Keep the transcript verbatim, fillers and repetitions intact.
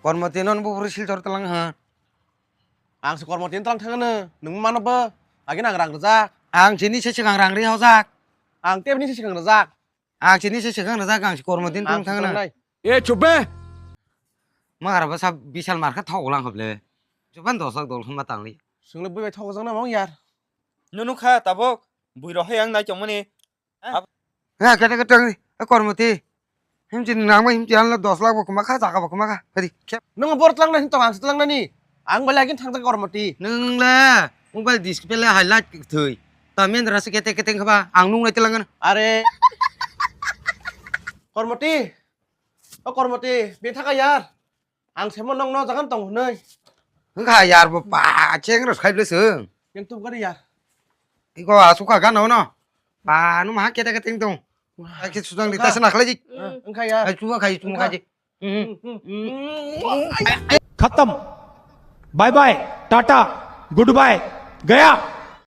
Kormoti non bo bwrwi silchar tlang ha. Ang se Kormoti tlang thangano, nung mano bo. Agin ang rang rwjak. Ang sini se sigang rang ri hojak. Ang tebni se sigang rwjak. Ang sini se sigang rwjak, ang se Kormoti tlang thangano. E chubbe. Magar ba sa bisal market thok lang hoble. Chuban dos lakh dol khuma tangli. Sunglo bui bai thok jang na mong yar. Nunu kha tabok. Bui rohai ang nai chongmani. Ha, kete kete ang, eh, Kormoti. Himchi nangma himchi anlo dos lakh bo kuma kha, jaga bo kuma kha. Hadi, khep. Nung bor tlang nani tong ang tlang nani. Ang bale agin thang thang Kormoti. Nung le, mobile display le highlight thoi. Tamen rasa kete kete khaba, ang nung nai tlang. Are. Kormoti. O Kormoti, be thaka yar. Ang semo nong no jagan tong hwnwi. Wngkha yar bo pa cheng ro sai bwswng. Yang tu gari yar. Iko asukha gana no. Pa no ma kete kete tong. Ai ke sudang di tasna khlai ji. Wngkha yar. Ai chuwa khai chuwa khai ji. खत्म। Bye bye, tata, good bye, गया।